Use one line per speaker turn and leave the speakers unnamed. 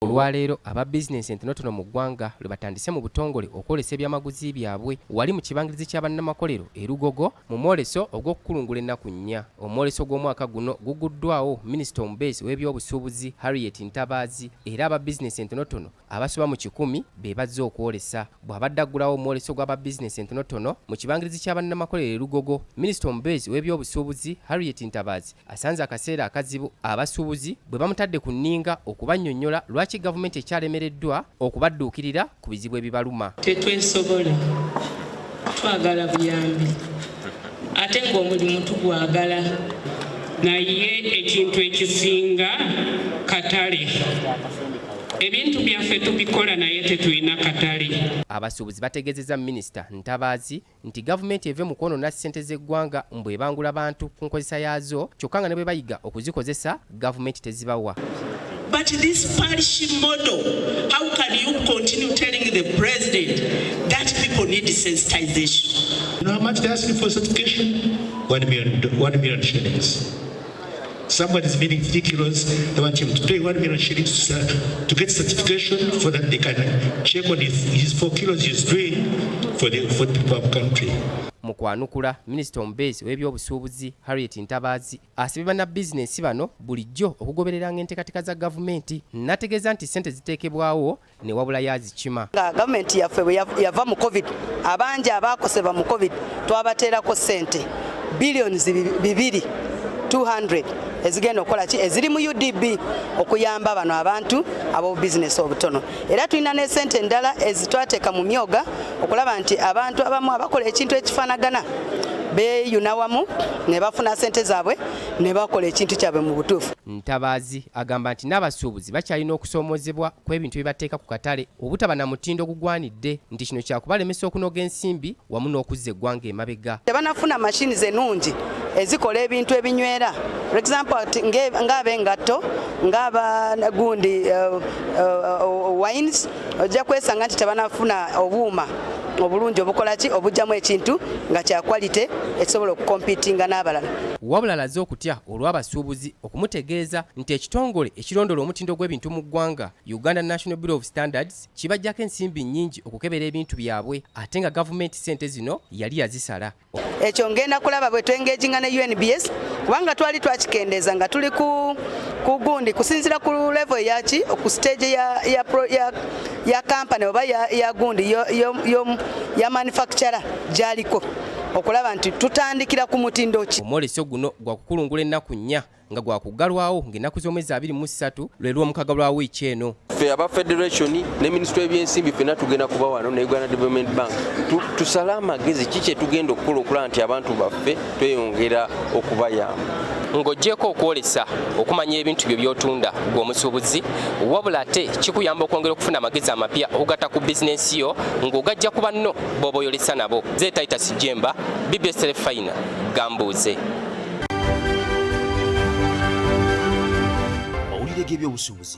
Olwaleero aba bizinensi entonotono mu ggwanga lwe batandise mu butongole okwolesa ebyamaguzi byabwe wali mu kibangirizi kya bannamakolero e Lugogo mu mwoleso ogw'okukulungula ennaku nnya. Omwoleso gw'omwaka guno guguddwawo minisita omubeezi ow'ebyobusuubuzi Harriet Ntabaazi era aba bizinensi entonotono abasoba mu 100 be bazze okwolesa. Bw'abadde aggulawo omwoleso gw'aba bizinensi entonotono mu kibangirizi kya bannamakolero e Lugogo, minisita omubeezi ow'ebyobusuubuzi Harriet Ntabaazi asanze akaseera akazibu abasuubuzi bwe bamutadde ku nninga okubannyonnyola lwaki gavumenti ekyalemereddwa okubadduukirira ku bizibu ebibaluma.
Tetwesobola, twagala buyambi ate ng'omulimu tugwagala.
Naye ekintu ekisinga katale. Ebintu byaffe tubikola naye tetulina katale.
Abasuubuzi bategeezezza minisita Ntabaazi nti gavumenti eve mu kwonoona ssente z'eggwanga mbu ebangula bantu ku nkozesa yaazo kyokka nga ne bwe bayiga okuzikozesa gavumenti tezibawa.
But this parish model, how can you continue telling the president that people need sensitization?
You know how much they're asking for certification? 1 million, 1 million shillings. Somebody is milling 3 kilos, they want him to pay 1 million shillings to get certification so that they can check on his 4 kilos he's doing for the people of country.
Mu kwanukula, minisita omubeezi ow'ebyobusuubuzi Harriet Ntabaazi asabye bannabizinensi bano bulijjo okugobereranga enteekateeka za gavumenti n'ategeeza nti ssente ziteekebwawo ne wabulayo azikima.
Nga gavumenti yaffe bwe yava mu COVID, abangi abaakosebwa mu COVID twabateerako ssente billions 2 200 ezigenda okukola ki, eziri mu UDB okuyamba bano abantu ab'obubizinesi obutono. Era tulina ne ssente endala ezitwateeka mu myoga okulaba nti abantu abamu abakola ekintu ekifaanagana beeyuna wamu ne bafuna ssente zaabwe ne bakola ekintu kyabwe mu butuufu.
Ntabaazi agamba nti n'abasuubuzi bakyalina okusoomoozebwa kw'ebintu bye bateeka ku katale obutaba na mutindo ogugwanidde, nti kino kyakubalemesa okunoga ensimbi wamu n'okuzza eggwanga emabega.
Tebanafuna machines ennungi ezikola ebintu ebinywera. For example, ati ng'ab'engatto, ng'aba gundi wines, ojja kwesanga nti tebanafuna obuuma obulungi obukola ki, obugyamu ekintu nga kya quality ekisobola okucompetinga n'abalala.
Wabula alaze okutya olw'abasuubuzi okumutegeeza nti ekitongole ekirondoola omutindo gw'ebintu mu ggwanga, Uganda National Bureau of Standards, kibajjako ensimbi nnyingi okukebera ebintu byabwe ate nga gavumenti ssente zino yali yazisala.
Ekyo ngenda kulaba bwe twengaginga ne UNBS, kubanga twali twakikendeeza nga tuli ku gundi kusinziira ku level eyaki, ku stage ya company oba ya gundi yo, yo, yo, ya manufacturer gyaliko, okulaba nti tutandikira ku mutindo ki.
Omwoleso guno gwa kukulungula ennaku 4 nga gwakuggalwawo ng'ennaku z'omwezi 23 lwe lw'omukaga lwa wiiki eno.
Ffe aba federation ne minisitule y'ebyensimbi ffenna tugenda kuba wano ne Uganda Development Bank, tusale amagezi ki kye tugenda okukola okulaba nti abantu baffe tweyongera okubayamba.
Ng'oggyeko okwolesa okumanya ebintu byo by'otunda gw'omusuubuzi, wabula ate kikuyamba okwongera okufuna amagezi amapya okugatta ku bizinensi yo ng'ogajja ku banno b'oba oyolesa nabo. Ze Titus Jemba, BBS Terefayina, Gambuuze.
Mawulire g'ebyobusuubuzi.